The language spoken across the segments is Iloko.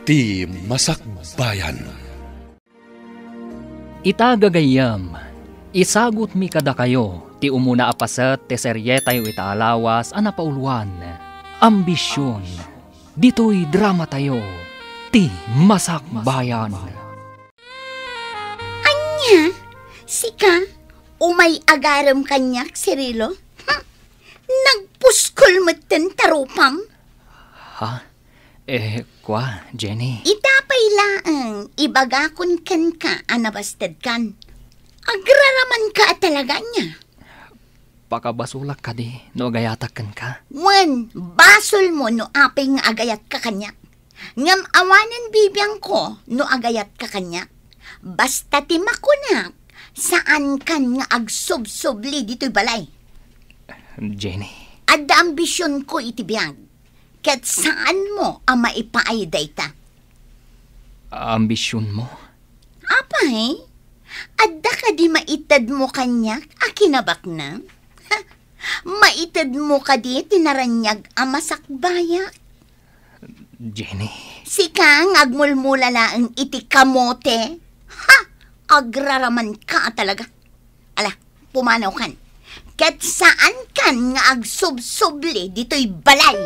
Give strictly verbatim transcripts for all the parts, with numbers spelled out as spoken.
Ti Masakbayan. Ita, gagayyem, isagutmi kadakayo ti umuna a paset ti serietayo ita a lawas a napauluan, Ambision. Ditoy dramatayo, Ti Masakbayan. Ania? Sika? Umay agarem kaniak, Cirilo? Hm! Nagpuskol metten ta rupam? Ha? Eh, kua, Jenny? Ita pay laeng, ibagakon kenka a nabastedkan. Agraramanka a talaga ania? Pakabasolak kadi no agayatak kenka? Wen, basolmo no apay nga agayatka kaniak. Ngem awanen bibiangko no agayatka kaniak. Basta ti makunak, saankan nga agsubsubli ditoy balay. Jenny. Adda ambisionko iti biag, ket saanmo a maipaay dayta. Ambisionmo? Apay, adda kadi maitedmo kaniak a kinabaknang? Maitedmo kadi ti naraniag a masakbayak? Jenny. Sika nga agmulmula laeng iti kamote? Ha! Agraramanka a talaga. Ala, pumanawkan. Ket saankan nga agsubsubli ditoy balay.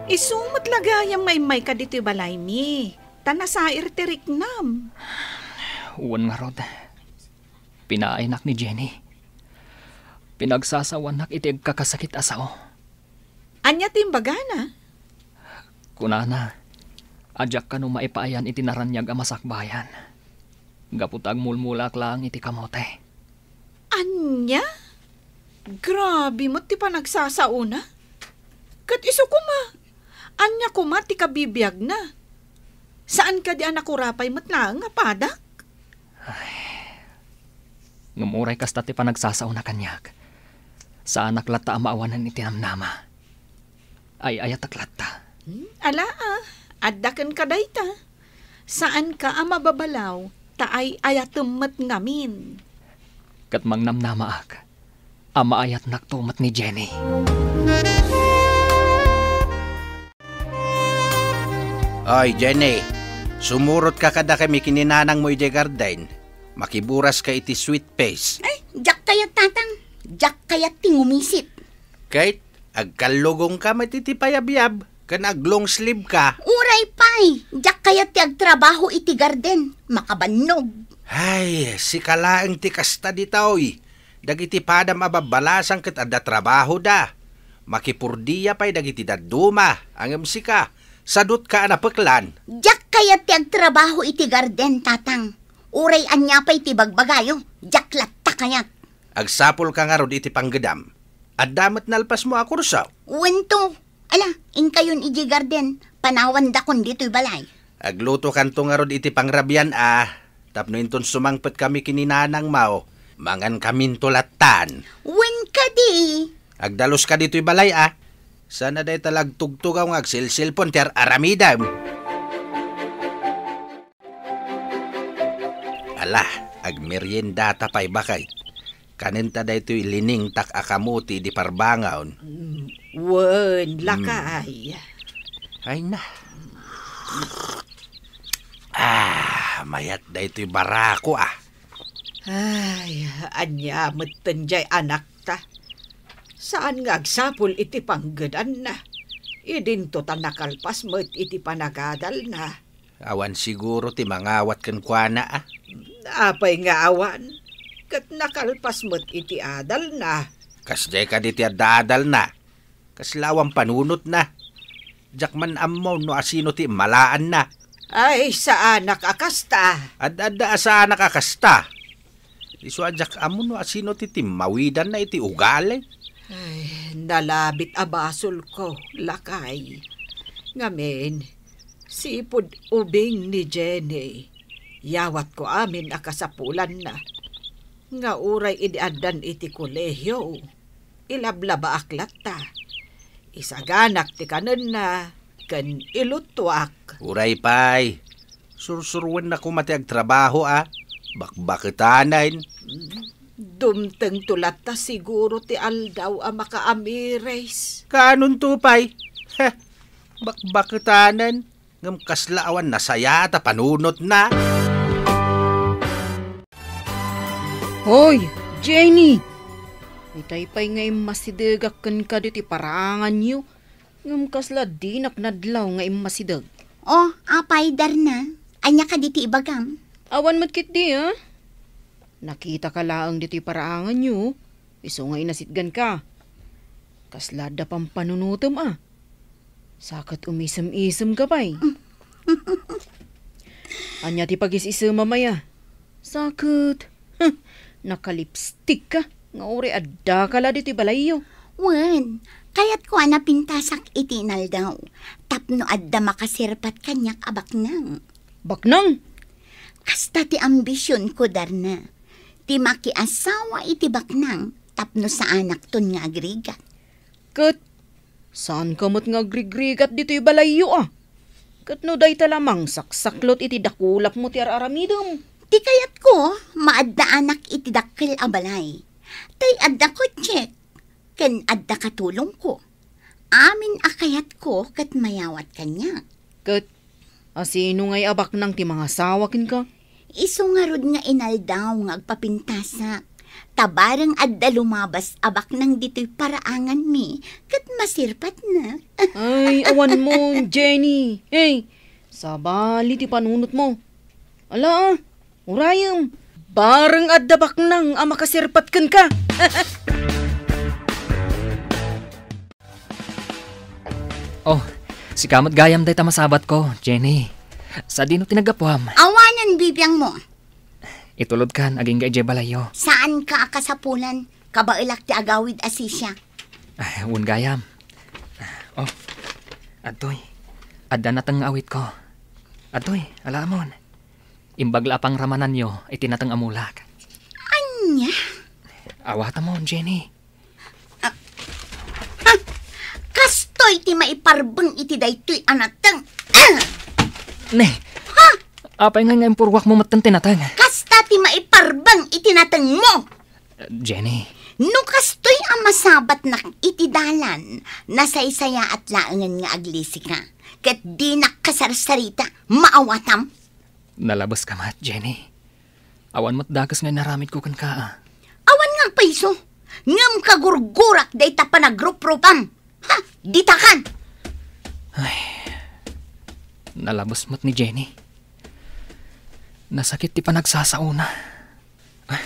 Isu met la gayam nga immayka ditoy balaymi, ta nasair ti riknam. Wen ngarud, pinaaynak ni Jenny. Pinagsasawanak iti agkakasakit a sao. Ania ti imbagana? Kunana, a diak kano maipaayan iti naraniag a masakbayan. Gapu ta agmulmulaak laeng iti kamote. Ania? Grabe met ti panagsasaona. Ket isu koma, ania koma ti kabibiagna? Saan kadi a nakurapay met laeng a padak? Ay. Ngem uray kasta ti panagsasaona kaniak, saanak latta a maawanan iti namnama. Ay-ayatek latta. Hmm, ala, a, adda kenka dayta. Saanka a mababalaw, ta ay-ayatem met ngamin. Ket mangnamnamaak a maayatnakto met ni Jenny. Oy, Jenny, sumurotka kadakami ken ni nanangmo idiay garden. Makiburaska iti sweet face. Ay, diak kayat, Tatang. Diak kayat ti ngumisit. Ket agkallugongka met iti payabyab ken aglong sleeve ka. Uray pay, diak kayat ti agtrabaho iti garden. Makabannog. Ay, sika laeng ti kasta ditoy. Dagiti padam a babbalasang ket adda trabahoda. Makipurdia pay dagiti dadduma, ngem sika, sadutka a napeklan. Diak kayat ti agtrabaho iti garden, Tatang. Uray ania pay ti bagbagayo, diak latta kayat. Agsapulka ngarud iti panggedam. Adda met nalpasmo a kurso? Wen to. Ala, inkayon idiay garden, panawandakon ditoy balay. Aglutokanto ngarud iti pangrabian a, tapno inton sumangpetkami ken ni nanangmo, mangankaminto lattan. Wen kadi. Agdaluska ditoy balay a. Saan a dayta la agtugtugaw nga agselselpon ti ar-aramidem. Ala, agmeriendata pay, baket. Kanenta daytoy liningtak a kamote idi parbangon. Mm, wen, mm, lakay. Ay na. Ah, mayat daytoy barako, ah. Ay, ania metten jay anakta. Saan nga agsapul iti panggedanna. Idinto ta nakalpas met iti panagadalna. Awan siguro ti mangawat kenkuana, a? Apay nga awan? Ket nakalpas met iti adalna. Kasdiay kadi ti adda adalna? Kasla awan panunotna. Diak man ammo no asino ti immalaanna. Ay, saanak a kasta. Ad-adda a saanak a kasta. Isu a diak ammo no asino ti timmawidanna iti ugali. Ay, nalabit a basolko, lakay. Ngamin, sipud ubing ni Jenny, yawatko amin a kasapulanna. Nga uray idi addan iti kolehio, ilablabaak latta. Isaganak ti kanenna ken iluttuak. Uray pay, sursuruenna koma ti agtrabaho a bakbaketanen. Dumtengto latta siguro ti aldaw a makaamiris. Kaanonto pay? Heh, Bakbaketanen, ngem kasla awan nasayaat a panunotna. Hoy, Jenny! Itay pay nga immasidegak kenka ditoy paraanganyo, ngem kasla dinak nadlaw nga immasideg. Oh, apay, Darna? Ania kadi ti ibagam? Awan met ketdi, a? Nakitaka laeng ditoy paraanganyo, isu nga inasitganka. Kasla adda pampanunotem, a? Sa ket umisem-isemka pay. Ania ti pagis-isemam aya? Sa ket, huh, nakalipstikka nga uray addaka la ditoy balayyo. Wen, kayatko a napintasak iti inaldaw tapno adda makasirpat kaniak a baknang. Baknang? Kasta ti ambisionko, Darna. Ti makiasawa iti baknang tapno saanakton nga agrigat. Ket saanka met nga agrigrigat ditoy balayyo, a? Ket no dayta la mangsaksaklot iti dakulapmo ti ar-aramidem. Ti kayatko, maaddaanak iti dakkel a balay. Tay adda kotsek, ken adda katulongko. Amin a kayatko ket mayawat kaniak. Ket asino ngay a baknang ti mangasawa kenka? Isu ngarud nga inaldaw nga agpapintasak. Ta bareng adda lumabas a baknang ditoy paraanganmi, ket masirpatna. Ay, awan mo, Jenny. Hey, sabali ti panunotmo. Ala, a, urayem. Bareng adda baknang a makasirpat kenka. Oh, sika met gayam dayta masabatko, Jenny. Sadino ti naggapuam? Awanen bibiangmo. Itulodkan agingga idiay balayyo. Saanka a kasapulan. Kabaelak ti agawid a sisiak. Ah, wen gayam. Oh, adtoy. Adda nateng nga awitko. Adtoy, alaamon. Imbag la a pangramananyo iti nateng a mulak. Ania? Awatamon, Jenny. Ah, ha? Kastoy ti maiparbeng iti daytoy a nateng. Ah! Ne. Ha? Apay nga, nga impurwakmo metten ti nateng? Kasta ti maiparbeng iti natengmo. Jenny. No kastoy a masabatnak iti dalan, nasaysayaat laengen nga aglisika, ket dinak kasarsarita, maawatam. Nalabeska met, Jenny. Awan met dakes nga inaramidko kenka, a. Awan nga agpayso, ngem kagurgurak dayta panagruprupam. Ha, ditakan! Ay, nalabes met ni Jenny. Nasakit ti panagsasaona. Ay,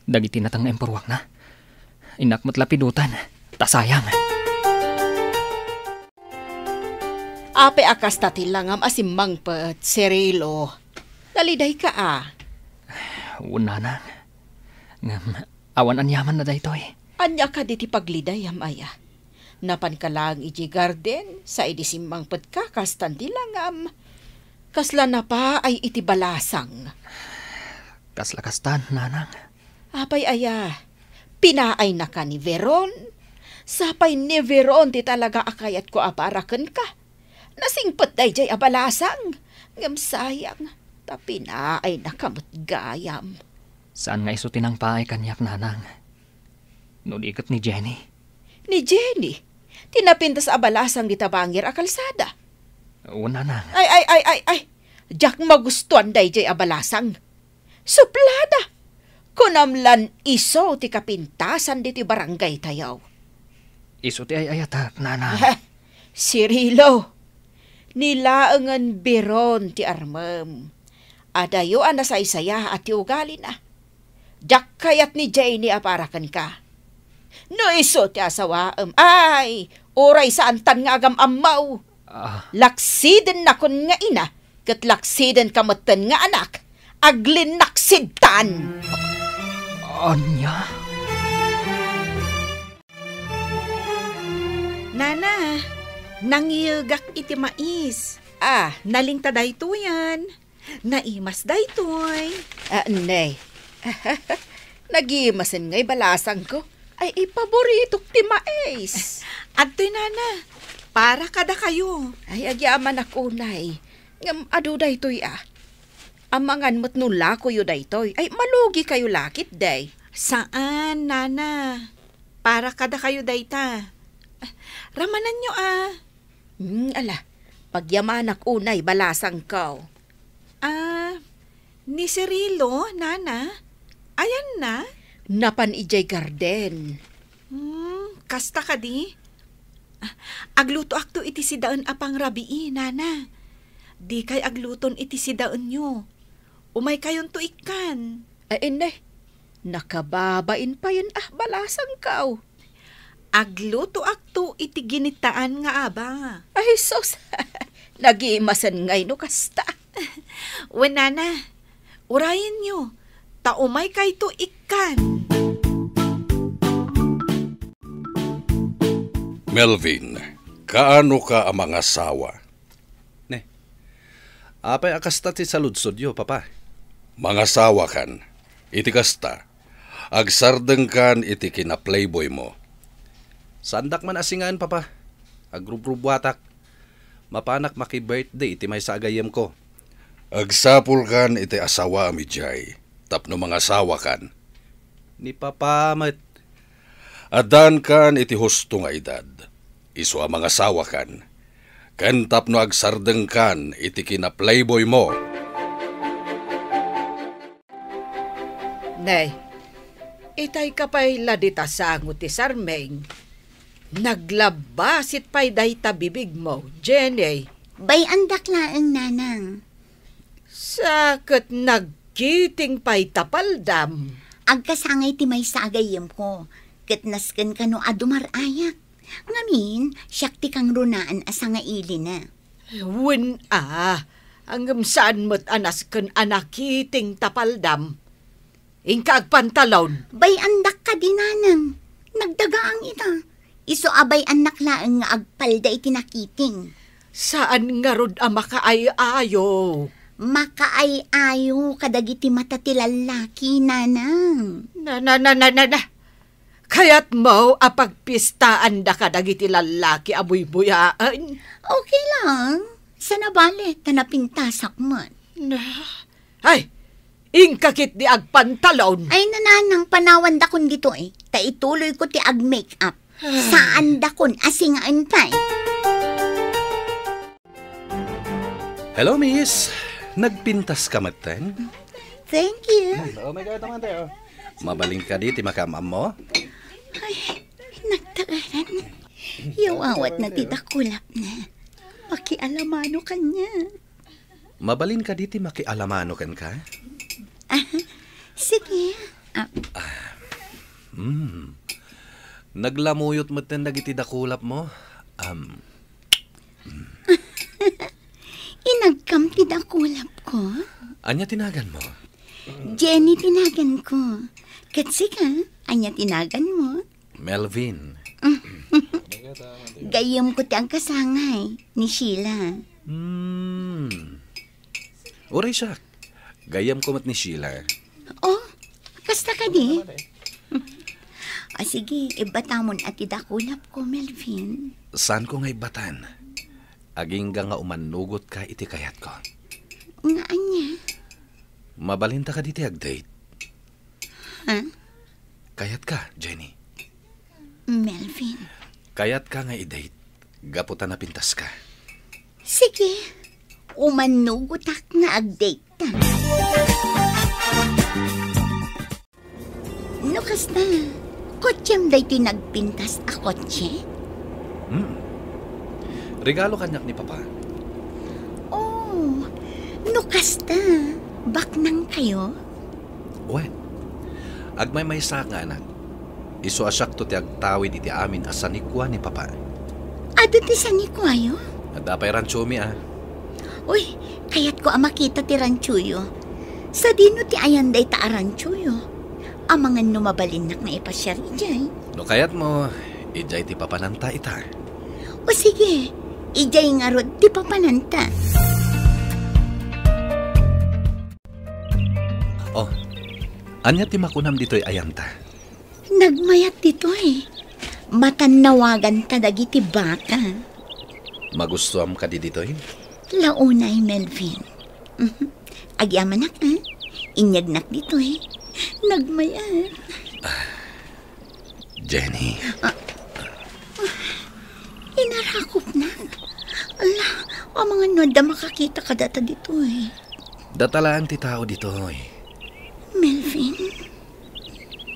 dagiti nateng nga impurwakna. Innak met lapidutan, ta sayang. Apay a kasta ti langam a simmangpet, Cirilo? Nalidayka a? Wen, nanang. Ngem, awan aniamanna daytoy. Ania kadi ti paglidayam aya? Napanka laeng idiay garden, sa idi simmangpetka, kastan ti langam. Kasla napaay iti balasang. Kasla kastan, nanang. Apay aya, pinaaynaka ni Veron? Sapay ni Veron ti talaga a kayatko a para kenka. Nasingpet daydiay a balasang, ngem sayang, ta pinaaynaka met gayam. Saan nga isu ti nangpaay kaniak, nanang, no di ket ni Jenny. Ni Jenny? Ti napintas a balasang dita bangir a kalsada? Wen, nanang. Ay, ay, ay, ay, ay! Diak magustuan daydiay a balasang. Suplada! Kunam lan isu ti kapintasan ditoy barangaytayo. Isu ti ay-ayatek, nanang. Cirilo, ni laengen Veron ti armem. Adayo a nasaysayaat ti ugalina. Diak kayat ni Jenny a para kenka. No isu ti asawaem, ay, uray saantan nga agam-ammo. Ah. Laksidennakon nga ina, ket laksidenka metten nga anak, aglinnaksidan. Ania? Nana, nangiyegak iti mais. Ah. Nalingta daytoyen. Naimas daytoy. Ah, ne. Nagimasen ngay balasangko. Ay, ipaboritok ti mais. Adtoy, nana. Para kadakayo. Ay, agyamanak unay. Ngem adu daytoy, a. Amangan met no lakoyo daytoy. Ay, malugikayo la ketdi. Saan, nana. Para kadakayo dayta. Ramananyo, a. Hmm, ala, pagyamanak unay balasangko. Ah, ni Cirilo, nana? Ayanna? Napan idiay garden. Hmm, kasta kadi? Ah, aglutoakto iti sidaen a pangrabii, nana. Dikay agluton iti sidaenyo. Umaykayonto ikkan. Ay, inne, nakababain payen a balasangko. Aglutoakto iti ginitaan nga aba. Ay, sus! Nagimasen ngay no kasta. Wen, nana, urayenyo, ta umaykayto ikkan. Melvin, kaano ka a mangasawa? Ne. Apay a kasta ti saludsodyo, Papa? Mangasawakan. Iti kasta, agsardengkan iti kina-playboymo. Saandak man a singaen, Papa. Agrubrubuatak. Mapanak maki-birthday iti maysa a gayyemko. Agsapulkan iti asawaem idiay tapno mangasawakan. Ni Papa met. Addankan iti husto nga edad, isu a mangasawakan, ken tapno agsardengkan iti kina-playboymo. Nay, itay ka pay la dita sango ti sarmeng. Naglabbasit pay dayta bibigmo, Jenny. Bay-andak laeng, nanang. Sa ket nagkiting pay ta paldam. Agkasangay ti maysa a gayyemko, ket nasken kano a dumar-ayak. Ngamin, siak ti kangrunaan a sangailina. Wen a, ngem saan met a nasken a nakiting ta paldam. Inka agpantalon. Bay-andak kadi, nanang. Nagdagaang ita. Isu a bay-annak laeng nga agpalda iti nakiting. Saan ngarud a makaay-ayo? Makaay-ayo kadagiti mata ti lallaki, nanang. Na, na, na, na, na, na. Kayatmo a pagpistaanda kadagiti lallaki a buybuyaen? Okay lang. Saan a bale, ta napintasak met. Na, ay, inka ketdi agpantalon. Ay, nanang, panawandakon ditoy, ta ituloyko ti ag-make-up. Saandakon a singaen pay. Hello, miss. Nagpintas ka metten? Thank you. Oh my God, naman tayo. Mabalin kadi ti makaam-ammo? Ay, nagtaaran. Yaw awat na ti dakulap na. Makialamano kanya. Mabalin kadi ti makialamano kenka? Ah, sige. Ah. Hmm. Naglamuyot metten dagiti dakulapmo. Am. Inagkam ti dakulapko? Ania ti naganmo? Jenny ti naganko. Ket sika, ania ti naganmo? Melvin. Gayyemko ti agkasangay ni Sheila. Hmm. Uray siak. Gayyemko met ni Sheila. Oh, kasta kadi? Ah, sige, ibbatamon a ti dakulapko, Melvin. Saanko nga ibbatan? Agingga nga umannugotka iti kayatko. Nga ania? Mabalinta kadi ti ag-date? Ha? Kayatka, Jenny? Melvin. Kayatka nga i-date, gapu ta napintaska. Sige, umannugotak nga ag-date ta. No kasta, kotsem daytoy nagpintas a kotse? Hmm. Regalo kaniak ni Papa. Oh, no kasta, baknang kayo? Wen, agmaymaysaak nga anak. Isu a siakto ti agtawid iti amin a sanikua ni Papa. Adu ti sanikuayo? Adda pay ranchomi a. Uy, kayatko a makita ti ranchoyo. Sadino ti ayan dayta a ranchoyo? Amangan no mabalinnak nga ipasiar idiay. No kayatmo, idiay ti papananta ita. O sige, idiay ngarud ti papananta. Oh, ania ti makunam ditoy ayanta? Nagmayat ditoy. Matannawaganta dagiti baka. Magustuam kadi ditoy? Launay, Melvin. Mhm. Agyamanak, a? Inyagnak ditoy. Nagmayat. Jenny. Ah. Inarakopna. Ala, amangan no adda makakita kadata ditoy. Data laeng ti tao ditoy. Melvin?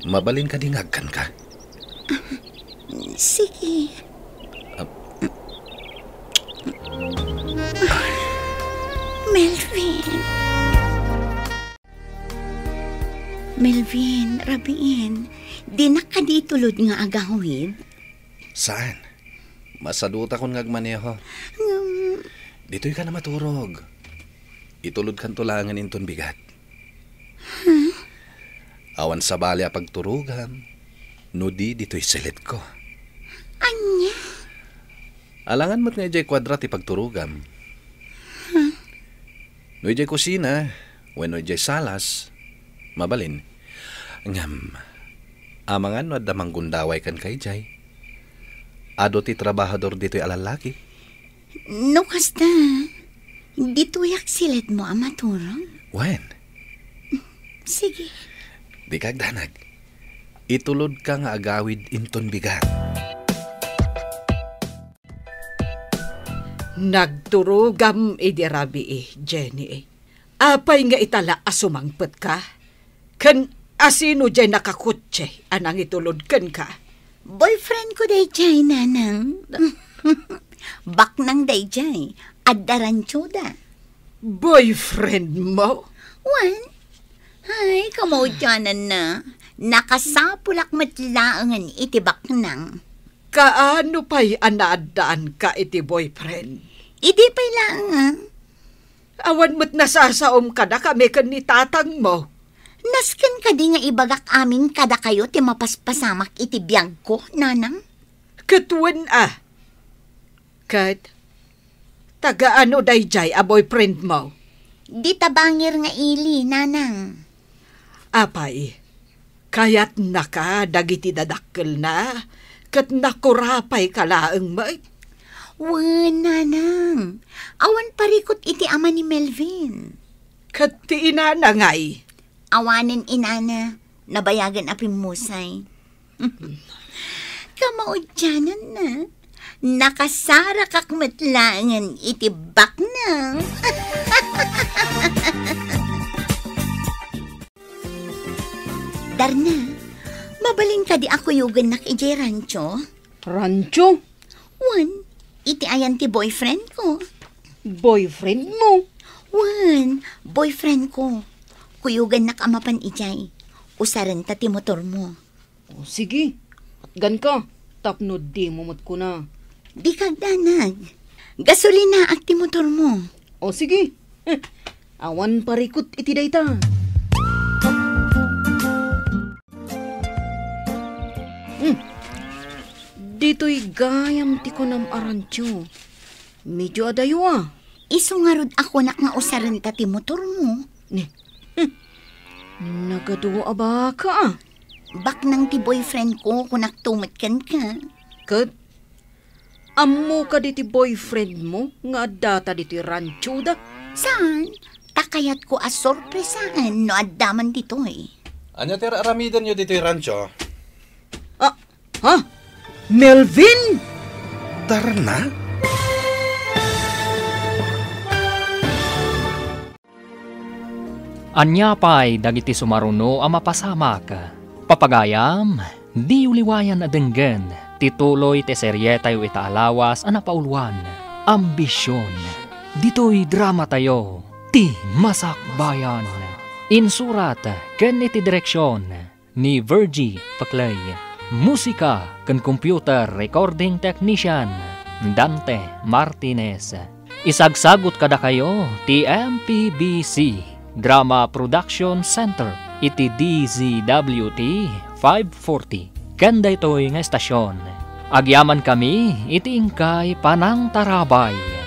Mabalin kadi nga agkanka? Sige. Ah. Melvin. Melvin, rabiin, dinak kadi itulod nga agawid? Saan? Masadutakon nga agmaneho. Ngem, ditoy ka na maturog. Itulodkanto laengen inton bigat. Huh? Awan sabali a pagturogam, no di ditoy silidko. Ania? Alangan met nga idiay kuadra ti pagturogam. Huh? No idiay kusina, wenno idiay salas, mabalin. Ngem, amangan no adda manggundaway kenka idiay. Adu ti trabahador ditoy a lallaki. No kasta, ditoyak silidmo a maturog? Wen. Sige. Dika agdanag. Itulodka nga agawid inton bigat. Nagturogam idi rabii, Jenny. Apay nga itala a sumangpetka? Ken asino diay nakakotse a nangitulod kenka? Boyfriend ko daydiay, Nanang. Baknang daydiay. Adda ranchoda. Boyfriend mo? Wen. Ay, kamaudiananna. Nakasapulak met laengen iti baknang. Kaano pay a naaddaanka iti boyfriend? Idi pay laeng, ah. Awan met nasasaom kadakami ken ni tatangmo. Nasken kadi nga ibagak amin kadakayo ti mapaspasamak iti biagko, Nanang? Ket wen a. Ket taga-ano daydiay a boyfriendmo? Dita bangir nga ili, Nanang. Apay, kayatnaka dagiti dadakkelna, ket nakurapayka laeng met? Wen, Nanang. Awan parikut iti ama ni Melvin. Ket ti inana ngay? Awanen inana, nabayagen a pimmusay. Kamaudiananna, nakasarakak met laengen iti baknang. Darna, mabalin kadi a kuyogennak idiay rancho? Rancho? Wen, iti ayan ti boyfriend ko. Boyfriend mo? Wen, boyfriend ko. Kuyogennak a mapan idiay. Usarenta ti motor mo. O, sige. Atganka, tapno dimo met kuna. Dika agdanag. Gasolinaak ti motor mo. O, sige. Eh, awan parikut iti dayta. Hmm. Ditoy gayam ti kunam a rancho. Medyo adayo a. Isu ngarud a kunak nga usarenta ti motor mo. Ni, hmm. Nagadu a baka a. Baknang ti boyfriend ko, kunakto met kenka. Ket, ammo kadi ti boyfriend mo nga addata ditoy ranchoda? Saan? Ta kayatko a sorpresaen no adda man ditoy. Ania ti ar-aramidenyo ditoy rancho? Ah, ha? Melvin? Darna? Ania pay dagiti sumaruno a mapasamak? Papagayam, diyo liwayan a denggen ti tuloy ti serietayo ita a lawas a napauluan, Ambision. Ditoy dramatayo, Ti Masakbayan. Insurat ken iti direksion ni Virgie Paclay. Musika ken computer recording technician, Dante Martinez. Isagsagut kadakayo ti M P B C Drama Production Center iti D Z W T five forty. Ken daytoy nga estasion, agyamankami iti inkay panangtarabay.